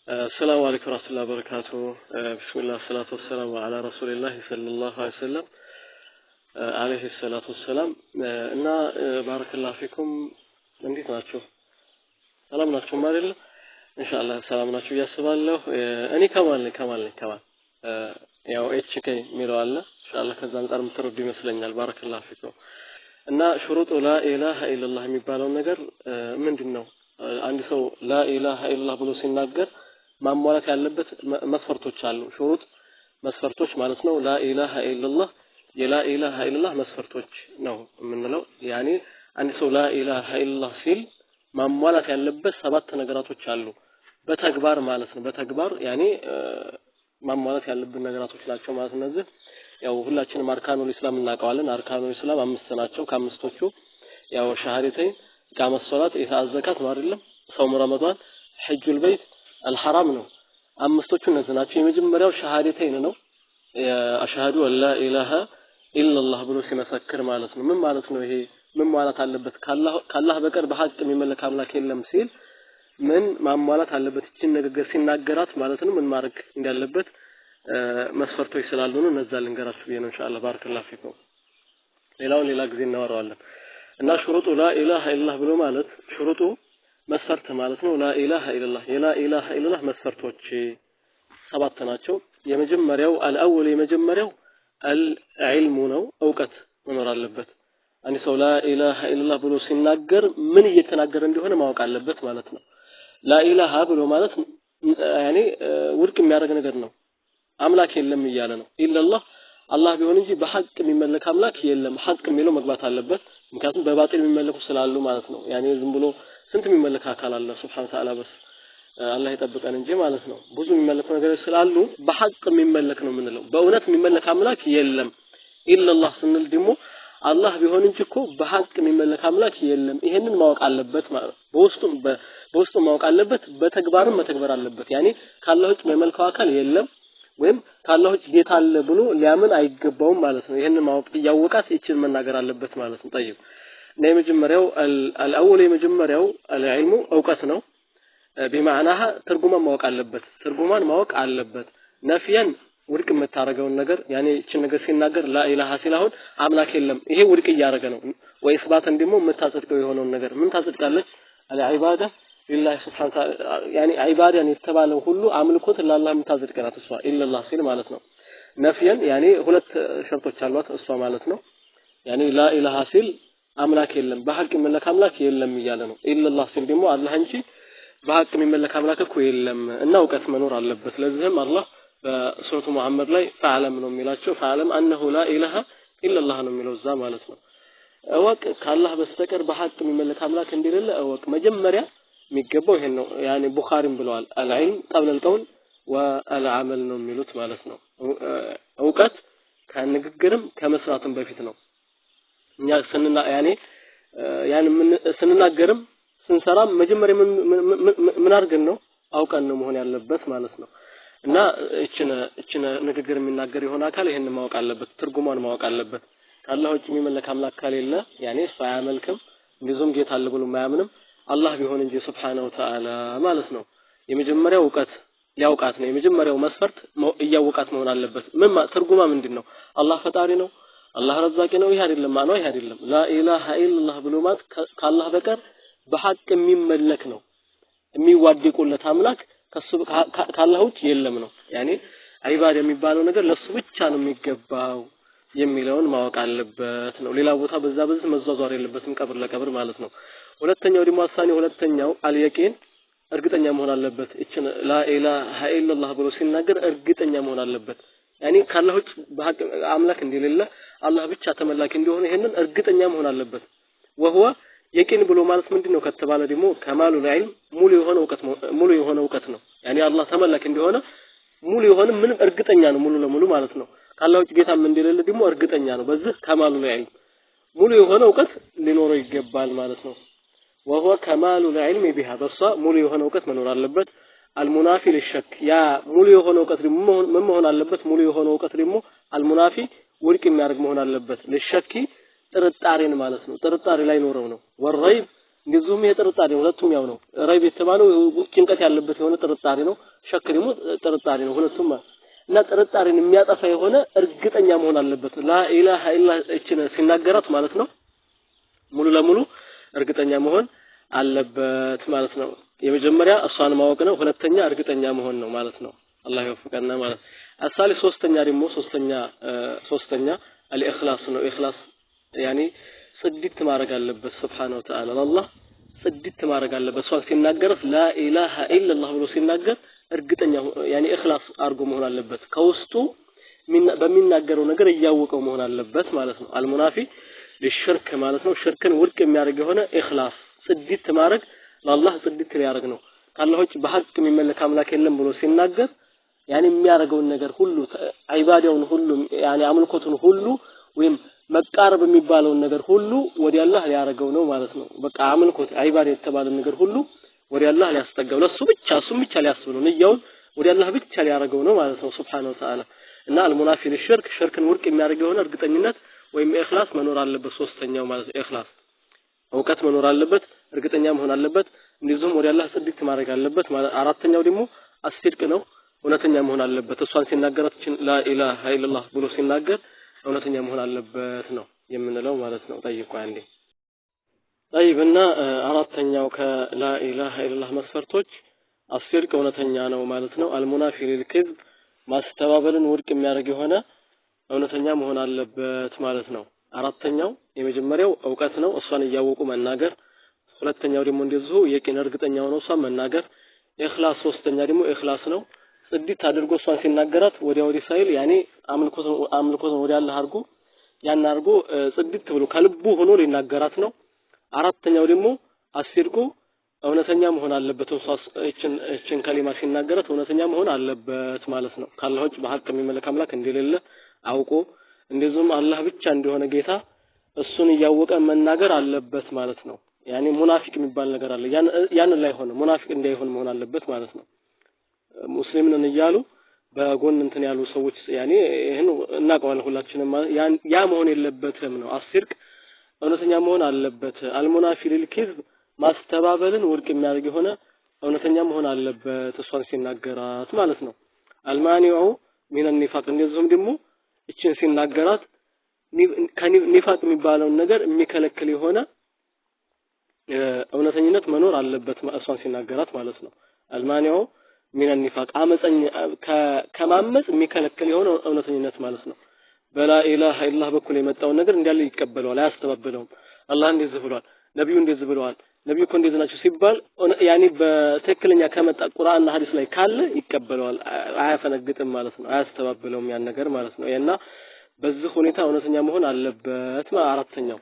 السلام عليكم ورحمة الله وبركاته። بسم الله الصلاة والسلام على رسول الله صلى الله عليه وسلم عليه الصلاة والسلام። እና بارك الله فيكم። እንዴት ናችሁ? ሰላም ናችሁ አይደል? ኢንሻአላህ ሰላም ናችሁ ብዬ አስባለሁ። እኔ ከማል ነኝ፣ ከማል ነኝ፣ ከማል። ያው HK የሚለው አለ፣ ኢንሻአላህ ከዛ አንጻር የምትረዱ ይመስለኛል። بارك الله فيكم። እና شروط لا إله إلا الله የሚባለውን ነገር ምንድን ነው? አንድ ሰው لا إله إلا الله ብሎ ሲናገር ማሟላት ያለበት መስፈርቶች አሉ። شروط መስፈርቶች ማለት ነው። لا إله إلا الله የ لا إله إلا الله መስፈርቶች ነው የምንለው። يعني አንድ ሰው لا إله إلا الله ሲል ማሟላት ያለበት ሰባት ነገራቶች አሉ። በተግባር ማለት ነው። በተግባር يعني ማሟላት ያለብን ነገራቶች ናቸው ማለት እነዚህ። ያው ሁላችንም أركان الإسلام እናውቀዋለን። أركان الإسلام አምስት ናቸው። ከአምስቶቹ ያው شهادتين፣ إقامة الصلاة፣ إيتاء الزكاة ነው አይደለም? صوم رمضان፣ حج البيت الحرام ነው። አምስቶቹ እነዚህ ናቸው። የመጀመሪያው شهادتين ነው። أشهد أن لا إله إلا الله ብሎ ሲመሰክር ማለት ነው። ምን ማለት ነው ይሄ? ምን ማለት አለበት? ካላህ በቀር በሐቅ የሚመለክ አምላክ የለም ሲል ምን ማሟላት አለበት? ይችን ንግግር ሲናገራት ማለት ነው ምን ማድረግ እንዳለበት መስፈርቶች ስላሉ ነው፣ እነዛ ልንገራችሁ ብዬ ነው። ኢንሻአላህ بارك الله فيكم። ሌላውን ሌላ ጊዜ እናወራዋለን። እና شروط لا إله إلا الله ብሎ ማለት شروط መስፈርት ማለት ነው። لا إله إلا الله የ لا إله إلا الله መስፈርቶች ሰባት ናቸው። የመጀመሪያው الأول የመጀመሪያው العلم ነው፣ እውቀት መኖር አለበት። አንድ ሰው لا إله إلا الله ብሎ ሲናገር ምን እየተናገረ እንደሆነ ማወቅ አለበት ማለት ነው። لا إله ብሎ ማለት يعني ውድቅ የሚያደርግ ነገር ነው። አምላክ የለም እያለ ነው። إلا الله አላህ ቢሆን እንጂ በሐቅ የሚመለክ አምላክ የለም። ሐቅ የሚለው መግባት አለበት። ምክንያቱም በባጢል የሚመለኩ ስላሉ ማለት ነው። يعني ዝም ብሎ ስንት የሚመለክ አካል አለ። سبحانه وتعالى በስ አላህ ይጠብቀን እንጂ ማለት ነው። ብዙ የሚመለኩ ነገሮች ስላሉ በሐቅ የሚመለክ ነው የምንለው። በእውነት የሚመለክ አምላክ የለም። إلا الله ስንል ደግሞ አላህ ቢሆን እንጂ እኮ በሐቅ የሚመለክ አምላክ የለም። ይሄንን ማወቅ አለበት ማለት ነው። በውስጡ ማወቅ አለበት፣ በተግባርም መተግበር አለበት። يعني ካላህ ውጭ የሚመልከው አካል የለም ወይም ካላህ ውጭ ጌታ አለ ብሎ ሊያምን አይገባውም ማለት ነው። ይሄንን ማወቅ እያወቃት ይችን መናገር አለበት ማለት ነው። طيب፣ እና የመጀመሪያው الأول የመጀመሪያው العلم እውቀት ነው። بمعناها ትርጉሟን ማወቅ አለበት። ትርጉሟን ማወቅ አለበት። نفيا ውድቅ የምታደርገውን ነገር፣ يعني ይችን ነገር ሲናገር لا إله ሲል አሁን አምላክ የለም፣ ይሄ ውድቅ እያደረገ ነው። وإثباتا ደግሞ የምታጸድቀው የሆነውን ነገር ምን ታጸድቃለች? العبادة لله سبحانه وتعالى፣ يعني ዒባዳን የተባለው ሁሉ አምልኮት ለአላህ የምታጸድቅ ናት እሷ إلا الله ሲል ማለት ነው። نفيا يعني ሁለት ሸርጦች አሏት እሷ ማለት ነው። يعني لا إله ሲል አምላክ የለም፣ በሐቅ የሚመለክ አምላክ የለም እያለ ነው። إلا الله ሲል ደግሞ አላህ እንጂ በሐቅ የሚመለክ አምላክ እኮ የለም እና እውቀት መኖር አለበት። ለዚህም አላህ በሱረቱ መሐመድ ላይ فاعلم ነው የሚላቸው። فاعلم أنه لا إله إلا الله ነው የሚለው እዛ ማለት ነው። እወቅ፣ ካላህ በስተቀር በሐቅ የሚመለክ አምላክ እንደሌለ እወቅ። መጀመሪያ የሚገባው ይሄን ነው። يعني ቡኻሪም ብለዋል العلم قبل القول والعمل ነው የሚሉት ማለት ነው። እውቀት ከንግግርም ከመስራትም በፊት ነው። እኛ ስንና يعني ያን ስንናገርም ስንሰራም መጀመሪያ ምን አድርገን ነው? አውቀን ነው መሆን ያለበት ማለት ነው። እና እችን ንግግር የሚናገር የሆነ አካል ይሄን ማወቅ አለበት፣ ትርጉሟን ማወቅ አለበት። ካላህ ውጭ የሚመለክ አምላክ ከሌለ يعني እሱ አያመልክም፣ እንደዚሁም ጌታ አለ ብሎ አያምንም አላህ ቢሆን እንጂ سبحانه وتعالى ማለት ነው። የመጀመሪያው እውቀት ሊያውቃት ነው። የመጀመሪያው መስፈርት እያወቃት መሆን አለበት። ምን ትርጉማ ምንድን ነው? አላህ ፈጣሪ ነው፣ አላህ ረዛቂ ነው። ይሄ አይደለም ማነው? ይሄ አይደለም። لا إله إلا الله ብሎ ማለት ካላህ በቀር በሐቅ የሚመለክ ነው፣ የሚዋደቁለት አምላክ ከሱ ካላህ ውጭ የለም ነው። يعني ዒባዳ የሚባለው ነገር ለሱ ብቻ ነው የሚገባው የሚለውን ማወቅ አለበት ነው። ሌላ ቦታ በዛ በዚህ መዟዟር የለበትም ቀብር ለቀብር ማለት ነው። ሁለተኛው ደግሞ الثاني ሁለተኛው اليقين እርግጠኛ መሆን አለበት። እችን لا إله إلا الله ብሎ ሲናገር እርግጠኛ መሆን አለበት። يعني ካላህ ውጭ በሐቅ አምላክ እንደሌለ፣ አላህ ብቻ ተመላኪ እንደሆነ ይሄንን እርግጠኛ መሆን አለበት። وهو يقين ብሎ ማለት ምንድነው ከተባለ ደግሞ كمال العلم ሙሉ የሆነ እውቀት፣ ሙሉ የሆነ እውቀት ነው። يعني አላህ ተመላኪ እንደሆነ ሙሉ የሆነ ምንም እርግጠኛ ነው፣ ሙሉ ለሙሉ ማለት ነው። ካላህ ውጭ ጌታም እንደሌለ ደግሞ እርግጠኛ ነው። በዚህ كمال العلم ሙሉ የሆነ እውቀት ሊኖረው ይገባል ማለት ነው። وهو كمال العلم بها በሷ ሙሉ የሆነ እውቀት መኖር አለበት። المنافي للشك ያ ሙሉ የሆነ እውቀት ደግሞ ምን መሆን አለበት? ሙሉ የሆነ እውቀት ደግሞ المنافي ውድቅ የሚያደርግ መሆን አለበት። للشك ጥርጣሬን ማለት ነው። ጥርጣሬ ላይ ኖረው ነው። والريب እንደዚሁም ይሄ ጥርጣሬ ሁለቱም ያው ነው። ريب የተባለው ጭንቀት ያለበት የሆነ ጥርጣሬ ነው። شك ደግሞ ጥርጣሬ ነው ሁለቱም እና ጥርጣሬን የሚያጠፋ የሆነ እርግጠኛ መሆን አለበት لا إله إلا እቺን ሲናገራት ማለት ነው ሙሉ ለሙሉ እርግጠኛ መሆን አለበት ማለት ነው። የመጀመሪያ እሷን ማወቅ ነው፣ ሁለተኛ እርግጠኛ መሆን ነው ማለት ነው። አላህ ይወፍቀና ማለት አሳሊ ሶስተኛ ደግሞ ሶስተኛ الإخلاص ነው። ኢኽላስ يعني ጽድት ማድረግ አለበት سبحانه وتعالى ለአላህ ጽድት ማድረግ አለበት። እሷን ሲናገር لا إله إلا الله ብሎ ሲናገር እርግጠኛ يعني ኢኽላስ አድርጎ መሆን አለበት። ከውስጡ በሚናገረው ነገር እያወቀው መሆን አለበት ማለት ነው። المنافي للشرك ማለት ነው። ሽርክን ውድቅ የሚያደርግ የሆነ ኢኽላስ ጽድት ማድረግ ለአላህ ጽድት ሊያደርግ ነው። ካላህ ውጭ በሐቅ የሚመለክ አምላክ የለም ብሎ ሲናገር يعني የሚያደርገውን ነገር ሁሉ ዒባዳውን ሁሉ يعني አምልኮቱን ሁሉ ወይም መቃረብ የሚባለውን ነገር ሁሉ ወደ አላህ ሊያደርገው ነው ማለት ነው። በቃ አምልኮት ዒባዳ የተባለው ነገር ሁሉ ወደ አላህ ሊያስጠጋው ለሱ ብቻ እሱም ብቻ ሊያስብ ነው። ንያውን ወደ አላህ ብቻ ሊያደርገው ነው ማለት ነው سبحانه وتعالى። እና المنافي للشرك ሽርክን ውድቅ የሚያደርግ የሆነ እርግጠኝነት ወይም ኢኽላስ መኖር አለበት። ሶስተኛው ማለት ነው ኢኽላስ እውቀት መኖር አለበት፣ እርግጠኛ መሆን አለበት፣ እንደዚሁም ወደ አላህ ጽድት ማድረግ አለበት። አራተኛው ደግሞ الصدق ነው፣ እውነተኛ መሆን አለበት። እሷን ሲናገራት لا إله إلا الله ብሎ ሲናገር እውነተኛ መሆን አለበት ነው የምንለው ማለት ነው። ጠይቁ አንዴ طيب። እና አራተኛው ከ لا إله إلا الله መስፈርቶች الصدق እውነተኛ ነው ማለት ነው። المنافي للكذب ማስተባበልን ውድቅ የሚያደርግ የሆነ እውነተኛ መሆን አለበት ማለት ነው። አራተኛው የመጀመሪያው እውቀት ነው፣ እሷን እያወቁ መናገር። ሁለተኛው ደግሞ እንደዚሁ የቂን እርግጠኛ ሆኖ እሷን መናገር። ኢኽላስ ሶስተኛ ደግሞ ኢኽላስ ነው፣ ጽድት አድርጎ እሷን ሲናገራት ወዲያ ወዲህ ሳይል يعني አምልኮትን ወዲያ አላህ አድርጎ ያን አድርጎ ጽድት ብሎ ከልቡ ሆኖ ሊናገራት ነው። አራተኛው ደግሞ الصدق እውነተኛ መሆን አለበት። እሷ እቺን ከሊማ ሲናገራት እውነተኛ መሆን አለበት ማለት ነው። ካላህ ውጭ በሐቅ የሚመለክ አምላክ እንደሌለ አውቆ እንደዚሁም አላህ ብቻ እንደሆነ ጌታ እሱን እያወቀ መናገር አለበት ማለት ነው። يعني ሙናፊቅ የሚባል ነገር አለ። ያን ላይ ሆነ ሙናፊቅ እንዳይሆን መሆን አለበት ማለት ነው። ሙስሊም ነን እያሉ በጎን እንትን ያሉ ሰዎች يعني ይሄን እናውቀዋለን ሁላችንም። ያ መሆን የለበትም ነው። الصدق እውነተኛ መሆን አለበት። المنافي للكذب ማስተባበልን ውድቅ የሚያደርግ የሆነ እውነተኛ መሆን አለበት እሷን ሲናገራት ማለት ነው። المانع من النفاق እንደዚሁም ደግሞ እቺን ሲናገራት ኒፋቅ የሚባለውን ነገር የሚከለክል የሆነ እውነተኝነት መኖር አለበት እሷን ሲናገራት ማለት ነው። المانع من النفاق አመፀኝ ከማመጽ የሚከለክል የሆነ እውነተኝነት ማለት ነው። በ لا إله إلا الله በኩል የመጣውን ነገር እንዳለ ይቀበለዋል፣ አያስተባብለውም። አላህ እንደዚህ ብሏል፣ ነብዩ እንደዚህ ብለዋል፣ ነብዩ እኮ እንደዚህ ናቸው ሲባል يعني በትክክለኛ ከመጣ ቁርአንና ሐዲስ ላይ ካለ ይቀበለዋል፣ አያፈነግጥም ማለት ነው፣ አያስተባብለውም ያን ነገር ማለት ነው። እና በዚህ ሁኔታ እውነተኛ መሆን አለበት። አራተኛው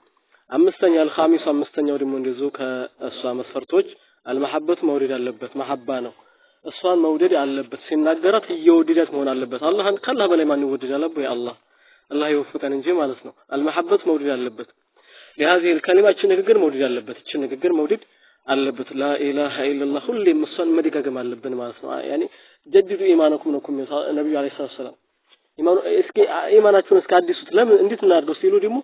አምስተኛ الخامس አምስተኛው ደግሞ እንደዚሁ ከእሷ መስፈርቶች المحبة መውደድ አለበት። መሐባ ነው፣ እሷን መውደድ አለበት። ሲናገራት እየወደዳት መሆን አለበት። አላህን ከአላህ በላይ ማን ይወደዳል? አቦ አላህ አላህ ይወፍቀን እንጂ ማለት ነው። المحبة መውደድ አለበት። لهذه الكلمة እቺ ንግግር መውደድ አለበት። እቺ ንግግር መውደድ አለበት። لا إله إلا الله ሁሌም እሷን መደጋገም አለብን ማለት ነው። يعني جددوا إيمانكم ነው ነብዩ عليه الصلاة والسلام ኢማኑ እስኪ ኢማናችሁን እስኪ አዲሱት ለምን እንዴት እናድርገው ሲሉ ደግሞ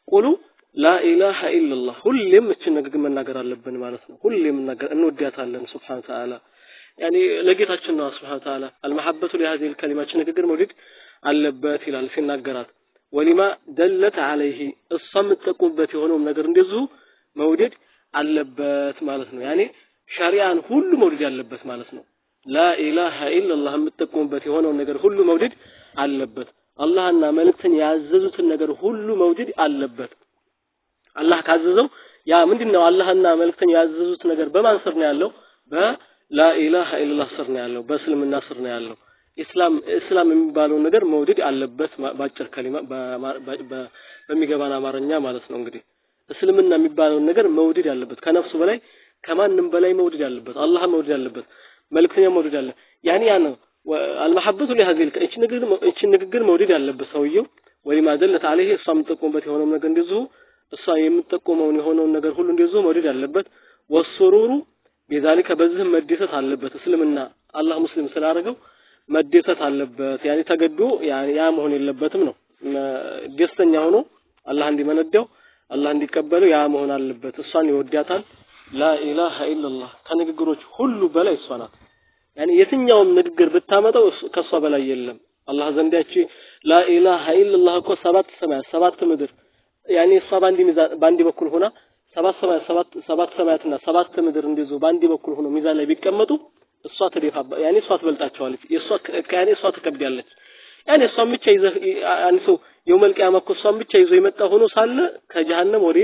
قولوا لا إله إلا الله ሁሌም እቺን ንግግር መናገር አለብን ማለት ነው። ሁሌም መናገር እንወዳታለን سبحانه وتعالى يعني ለጌታችን ነው سبحانه وتعالى። المحبة لهذه الكلمة እቺ ንግግር መውደድ አለበት ይላል ሲናገራት። ولما دلت عليه እሷ የምትጠቁምበት የሆነውም ነገር እንደዚሁ መውደድ አለበት ማለት ነው። يعني ሸሪዓን ሁሉ መውደድ አለበት ማለት ነው። لا إله إلا الله የምትጠቁምበት የሆነውን ነገር ሁሉ መውደድ አለበት። አላህና መልእክተኛ ያዘዙትን ነገር ሁሉ መውደድ አለበት። አላህ ካዘዘው ያ ምንድነው? አላህና መልእክተኛ ያዘዙት ነገር በማን ስር ነው ያለው? በ لا إله إلا الله ስር ነው ያለው፣ በእስልምና ስር ነው ያለው። እስላም የሚባለውን ነገር መውደድ አለበት። ባጭር ከሊማ በሚገባን አማርኛ ማለት ነው። እንግዲህ እስልምና የሚባለውን ነገር መውደድ አለበት። ከነፍሱ በላይ ከማንም በላይ መውደድ አለበት። አላህ መውደድ አለበት። መልእክተኛ መውደድ አለ። يعني ያ ነው المحبة لهذه እቺ ንግግር መውደድ አለበት ሰውየው። ولما دلت عليه እሷ የምትጠቁምበት የሆነው ነገር እንደዚሁ እሷ የምትጠቁመውን የሆነውን ነገር ሁሉ እንደዚሁ መውደድ አለበት። والسرور بذلك በዚህ መደሰት አለበት። እስልምና አላህ ሙስሊም ስላደረገው መደሰት አለበት። يعني ተገዶ ያ መሆን የለበትም ነው። ደስተኛ ሆኖ አላህ እንዲመነደው አላህ እንዲቀበለው ያ መሆን አለበት። እሷን ይወዳታል። لا إله إلا الله ከንግግሮች ሁሉ በላይ እሷ ናት። ያኔ የትኛውም ንግግር ብታመጣው ከሷ በላይ የለም። አላህ ዘንድ ያቺ ላኢላሃ ኢላላህ እኮ ሰባት ሰማያት ሰባት ምድር ያኔ እሷ ባንዲ ሚዛን ባንዲ በኩል ሆና ሰባት ሰማያት ሰባት ሰማያትና ሰባት ምድር እንደዚሁ ባንዲ በኩል ሆኖ ሚዛን ላይ ቢቀመጡ እሷ ተደፋባ ያኔ እሷ ትበልጣቸዋለች። የሷ ያኔ እሷ ትከብዳለች። ያኔ እሷን ብቻ ይዘህ አንድ ሰው የውመል ቂያማ እኮ እሷን ብቻ ይዞ የመጣ ሆኖ ሳለ ከጀሃነም ወደ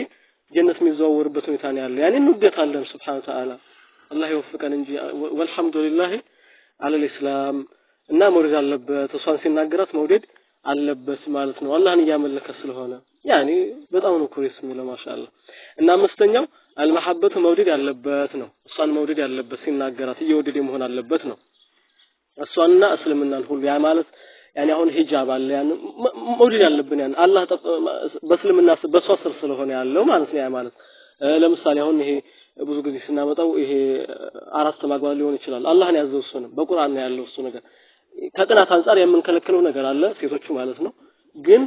ጀነት የሚዘዋወርበት ሁኔታ ነው ያለው። ያኔ እንወደታለን ሱብሃነ ተዓላ አላህ ይወፍቀን እንጂ ወልሐምዱሊላህ አለል ኢስላም። እና መውደድ አለበት፣ እሷን ሲናገራት መውደድ አለበት ማለት ነው። አላህን እያመለከ ስለሆነ ያኔ በጣም ነው ኩሪስ የሚለው ማሻአላህ። እና አምስተኛው አልመሐበቱ መውደድ ያለበት ነው። እሷን መውደድ ያለበት ሲናገራት እየወደደ መሆን አለበት ነው። እሷንና እስልምናን ሁሉ ያ ማለት ያኔ አሁን ሂጃብ አለ ያን መውደድ ያለብን ያን አላህ በእስልምና በሷ ስር ስለሆነ ያለው ማለት ነው። ያ ማለት ለምሳሌ አሁን ይሄ ብዙ ጊዜ ስናመጣው ይሄ አራት ማግባት ሊሆን ይችላል። አላህን ያዘው እሱ ነው፣ በቁርአን ነው ያለው እሱ ነገር። ከጥናት አንፃር የምንከለክለው ነገር አለ ሴቶቹ ማለት ነው። ግን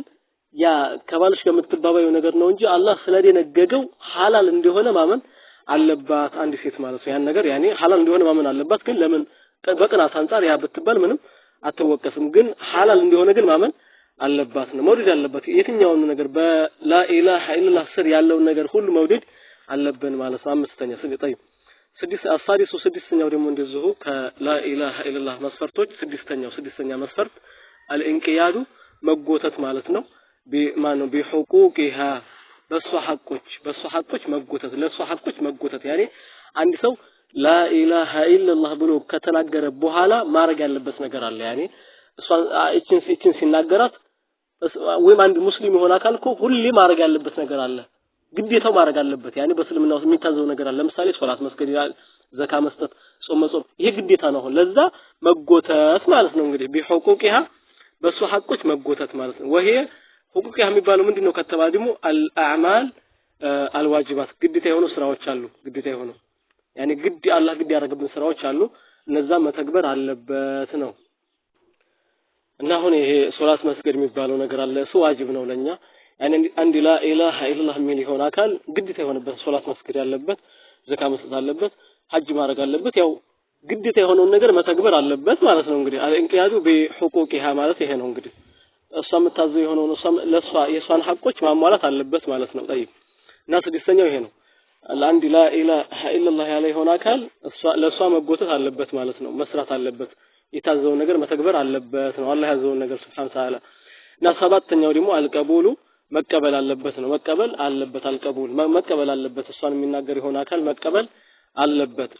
ያ ከባልሽ ጋር የምትባባየው ነገር ነው እንጂ አላህ ስለደነገገው ሐላል እንደሆነ ማመን አለባት አንድ ሴት ማለት ነው። ያን ነገር ያኔ ሐላል እንደሆነ ማመን አለባት። ግን ለምን በቅናት አንፃር ያ ብትባል ምንም አትወቀስም። ግን ሐላል እንደሆነ ግን ማመን አለባት ነው። መውደድ አለባት የትኛውን ነገር በላኢላሃ ኢላላህ ስር ያለውን ነገር ሁሉ መውደድ አለብን ማለት ነው። አምስተኛ ጠይብ ስድስት አሳዲሱ ስድስተኛው ደግሞ እንደዚሁ ከላኢላሃ ኢላላህ መስፈርቶች ስድስተኛ መስፈርት አልኢንቂያዱ መጎተት ማለት ነው። ቢማኑ ቢሁቁቂሃ በሷ ሐቆች መጎተት ለሷ ሐቆች መጎተት። ያኔ አንድ ሰው ላኢላሃ ኢላላህ ብሎ ከተናገረ በኋላ ማድረግ ያለበት ነገር አለ። ያኔ እሷን እቺን ሲናገራት ወይም አንድ ሙስሊም የሆነ አካል እኮ ሁሌ ማድረግ ያለበት ነገር አለ፣ ግዴታው ማድረግ አለበት። ያኔ በእስልምና ውስጥ የሚታዘው ነገር አለ። ለምሳሌ ሶላት መስገድ፣ ዘካ መስጠት፣ ጾም መጾም፣ ይሄ ግዴታ ነው። አሁን ለዛ መጎተት ማለት ነው። እንግዲህ ቢሁቁቂሃ በሷ ሐቆች መጎተት ማለት ነው። ወሄ ሁቁቂሃ የሚባለው ምንድነው ከተባለ ደግሞ አልአዕማል አልዋጅባት ግዴታ የሆኑ ስራዎች አሉ። ግዴታ የሆኑ ያኔ ግድ አላህ ግድ ያደረገብን ስራዎች አሉ። እነዛ መተግበር አለበት ነው። እና አሁን ይሄ ሶላት መስገድ የሚባለው ነገር አለ። እሱ ዋጅብ ነው ለኛ። ያኔ አንድ ላኢላሃ ኢላላህ የሚል የሆነ አካል ግዴታ የሆነበት ሶላት መስገድ ያለበት፣ ዘካ መስጠት አለበት፣ ሐጅ ማድረግ አለበት። ያው ግዴታ የሆነውን ነገር መተግበር አለበት ማለት ነው። እንግዲህ አልኢንቂያዱ ቢሁቁቂሃ ማለት ይሄ ነው። እንግዲህ እሷ የምታዘው የሆነውን እሷ ለሷ የሷን ሐቆች ማሟላት አለበት ማለት ነው። ጠይብ እና ስድስተኛው ይሄ ነው። ለአንድ ላኢላሃ ኢላላህ ያለ የሆነ አካል እሷ ለሷ መጎተት አለበት ማለት ነው። መስራት አለበት፣ የታዘውን ነገር መተግበር አለበት ነው። አላህ ያዘውን ነገር ሱብሃነ ተዓላ። እና ሰባተኛው ደግሞ አልቀቡሉ መቀበል አለበት ነው። መቀበል አለበት አልቀቡል መቀበል አለበት። እሷን የሚናገር የሆነ አካል መቀበል አለበት።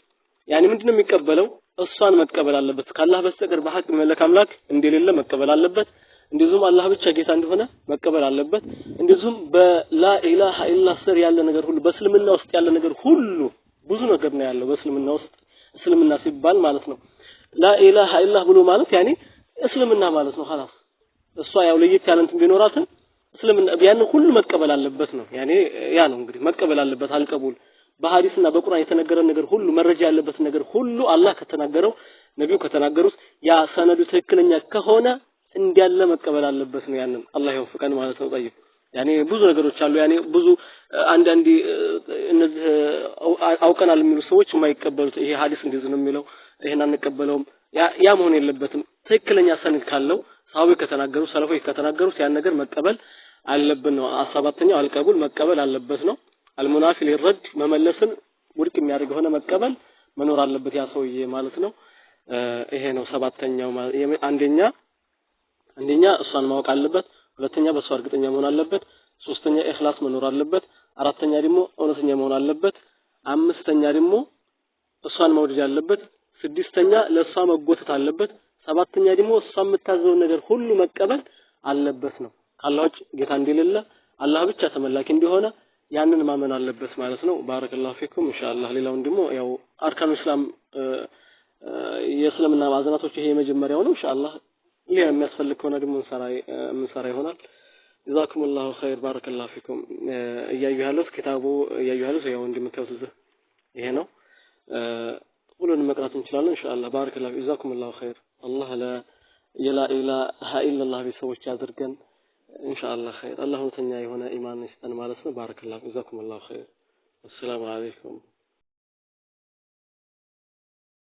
ያኔ ምንድነው የሚቀበለው? እሷን መቀበል አለበት። ከአላህ በስተቀር በሐቅ የሚመለክ አምላክ እንደሌለ መቀበል አለበት። እንደዚሁም አላህ ብቻ ጌታ እንደሆነ መቀበል አለበት። እንደዚሁም በላኢላሃ ኢላላህ ስር ያለ ነገር ሁሉ በእስልምና ውስጥ ያለ ነገር ሁሉ ብዙ ነገር ነው ያለው በእስልምና ውስጥ። እስልምና ሲባል ማለት ነው ላኢላሃ ኢላላህ ብሎ ማለት ያኔ እስልምና ማለት ነው። خلاص እሷ ያው ለየት ያለ እንትን ቢኖራትም እስልምና ያን ሁሉ መቀበል አለበት ነው። ያኔ ያ ነው እንግዲህ መቀበል አለበት። አልቀቡል በሐዲስና በቁርአን የተነገረ ነገር ሁሉ መረጃ ያለበት ነገር ሁሉ አላህ ከተናገረው ነብዩ ከተናገሩት ያ ሰነዱ ትክክለኛ ከሆነ እንዲያለ መቀበል አለበት ነው። ያንን አላህ ይወፍቀን ማለት ነው። ጠይብ ያኔ ብዙ ነገሮች አሉ። ያኔ ብዙ አንዳንድ እነዚህ አውቀናል የሚሉ ሰዎች የማይቀበሉት ይሄ ሐዲስ እንደዚህ ነው የሚለው ይሄን አንቀበለውም፣ ያ መሆን የለበትም። ትክክለኛ ሰነድ ካለው ሰሃቦች ከተናገሩ ሰለፎች ከተናገሩት ያን ነገር መቀበል አለብን ነው። ሰባተኛው አልቀቡል መቀበል አለበት ነው። አልሙናፊ ሊረድ መመለስን ውድቅ የሚያደርግ ሆነ መቀበል መኖር አለበት ያ ሰውዬ ማለት ነው። ይሄ ነው ሰባተኛው። አንደኛ እሷን ማወቅ አለበት። ሁለተኛ በሷ እርግጠኛ መሆን አለበት። ሶስተኛ ኢኽላስ መኖር አለበት። አራተኛ ደግሞ እውነተኛ መሆን አለበት። አምስተኛ ደግሞ እሷን መውደድ አለበት። ስድስተኛ ለሷ መጎተት አለበት። ሰባተኛ ደግሞ እሷ የምታዘውን ነገር ሁሉ መቀበል አለበት ነው። ከአላህ ውጭ ጌታ እንደሌለ አላህ ብቻ ተመላኪ እንደሆነ ያንን ማመን አለበት ማለት ነው። ባረከላሁ ፊኩም። ኢንሻአላህ ሌላውን ደግሞ ያው አርካኑ እስላም የእስልምና ማዕዘናቶች ይሄ የመጀመሪያው ነው። ኢንሻአላህ ሌላ የሚያስፈልግ ከሆነ ደግሞ እንሰራ ይሆናል። ጀዛኩሙላሁ ኸይር ባረከላሁ ፊኩም። እያዩ ያሉት ኪታቡ እያዩ ያሉት ያው እንደምታዩት እዚህ ይሄ ነው። ሁሉንም መቅራት እንችላለን ኢንሻአላህ። ባረከላሁ ጀዛኩሙላሁ ኸይር። አላህ ለላ ኢላሃ ኢላላህ ቤተሰቦች ያድርገን ኢንሻአላህ ኸይር። አላህ እውነተኛ የሆነ ኢማን ይስጠን ማለት ነው። ባረከላሁ ጀዛኩሙላሁ ኸይር። አሰላሙ አለይኩም።